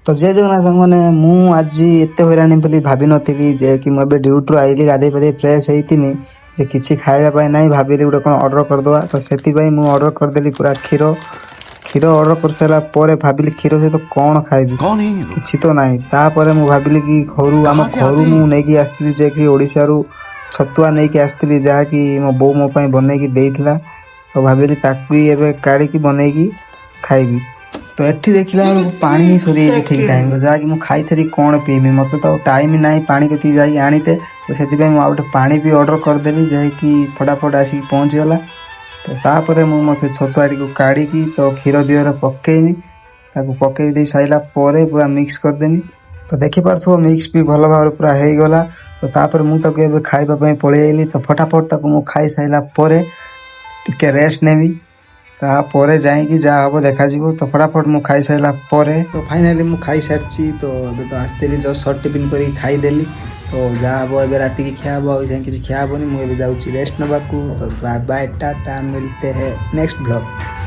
ତ ଜୟ ଜଗନ୍ନାଥ ସାଙ୍ଗମାନେ, ମୁଁ ଆଜି ଏତେ ହଇରାଣ ବୋଲି ଭାବିନଥିଲି ଯେ କି ମୁଁ ଏବେ ଡ୍ୟୁଟିରୁ ଆଇଲି, ଗାଧେଇ ପାଧେଇ ଫ୍ରେଶ୍ ହେଇଥିନି ଯେ କିଛି ଖାଇବା ପାଇଁ ନାହିଁ। ଭାବିଲି ଗୋଟେ କ'ଣ ଅର୍ଡ଼ର କରିଦେବା। ତ ସେଥିପାଇଁ ମୁଁ ଅର୍ଡ଼ର କରିଦେଲି ପୁରା କ୍ଷୀର। କ୍ଷୀର ଅର୍ଡ଼ର କରିସାରିଲା ପରେ ଭାବିଲି, କ୍ଷୀର ସହିତ କ'ଣ ଖାଇବି? कौन है ये लोग? କିଛି ତ ନାହିଁ। ତାପରେ ମୁଁ ଭାବିଲି କି ଘରୁ ଆମ ଘରୁ ମୁଁ ନେଇକି ଆସିଥିଲି ଯେ କି ଓଡ଼ିଶାରୁ ଛତୁଆ ନେଇକି ଆସିଥିଲି, ଯାହାକି ମୋ ବୋଉ ମୋ ପାଇଁ ବନେଇକି ଦେଇଥିଲା। ତ ଭାବିଲି ତାକୁ ହିଁ ଏବେ କାଢ଼ିକି ବନେଇକି ଖାଇବି। ତ ଏଠି ଦେଖିଲା ବେଳକୁ ପାଣି ହିଁ ସରିଯାଇଛି ଠିକ୍ ଟାଇମ୍ରେ, ଯାହାକି ମୁଁ ଖାଇସାରି କ'ଣ ପିଇବି? ମୋତେ ତ ଆଉ ଟାଇମ୍ ନାହିଁ ପାଣି କତିକି ଯାଇକି ଆଣିତେ। ତ ସେଥିପାଇଁ ମୁଁ ଆଉ ଗୋଟେ ପାଣି ବି ଅର୍ଡ଼ର କରିଦେଲି, ଯାହାକି ଫଟାଫଟ ଆସିକି ପହଞ୍ଚିଗଲା। ତ ତାପରେ ମୁଁ ମୋ ସେ ଛତୁଆଟିକୁ କାଢ଼ିକି ତ କ୍ଷୀର ଦିହରେ ପକେଇନି। ତାକୁ ପକେଇ ଦେଇ ସାରିଲା ପରେ ପୁରା ମିକ୍ସ କରିଦେନି। ତ ଦେଖିପାରୁଥିବ, ମିକ୍ସ ବି ଭଲ ଭାବରେ ପୁରା ହେଇଗଲା। ତ ତାପରେ ମୁଁ ତାକୁ ଏବେ ଖାଇବା ପାଇଁ ପଳେଇ ଆଇଲି। ତ ଫଟାଫଟ ତାକୁ ମୁଁ ଖାଇସାରିଲା ପରେ ଟିକେ ରେଷ୍ଟ ନେବି, ତାପରେ ଯାଇକି ଯାହା ହବ ଦେଖାଯିବ। ତ ଫଟାଫଟ ମୁଁ ଖାଇସାରିଲା ପରେ, ତ ଫାଇନାଲି ମୁଁ ଖାଇସାରିଛି। ତ ଏବେ ତ ଆସିଥିଲି, ଜଷ୍ଟ ସର୍ଟ ଟିଫିନ୍ କରିକି ଖାଇଦେଲି। ତ ଯାହା ହବ ଏବେ ରାତିକି ଖିଆ ହବ, ଆଉ ଯାଇ କିଛି ଖିଆ ହବନି। ମୁଁ ଏବେ ଯାଉଛି ରେଷ୍ଟ ନେବାକୁ। ତ ବାଏ ବାଏ, ଟାଟା, मिलते हैं ନେକ୍ସଟ ବ୍ଲଗ୍।